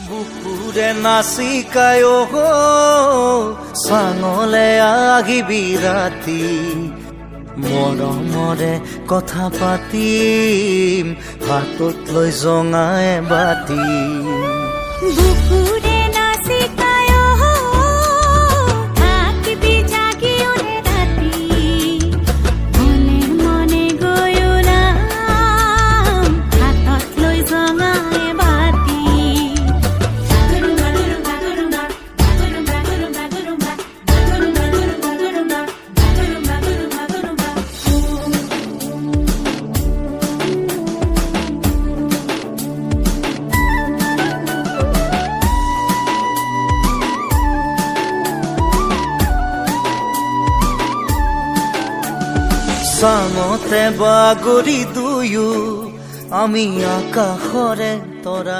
বুকুৰে নাচি কায় চাঙলে আহিবি ৰাতি, মৰমৰে কথা পাতিম হাতত লৈ জঙাই বাতি। বুকুৰে নাচি কায় থাকিবি জাগি ওৰে ৰাতি, মনে মনে গৈ ওলাম হাতত লৈ জঙাই বাতি। চাঙতে বাগৰি দুয়ো আমি আকাশৰে তৰা।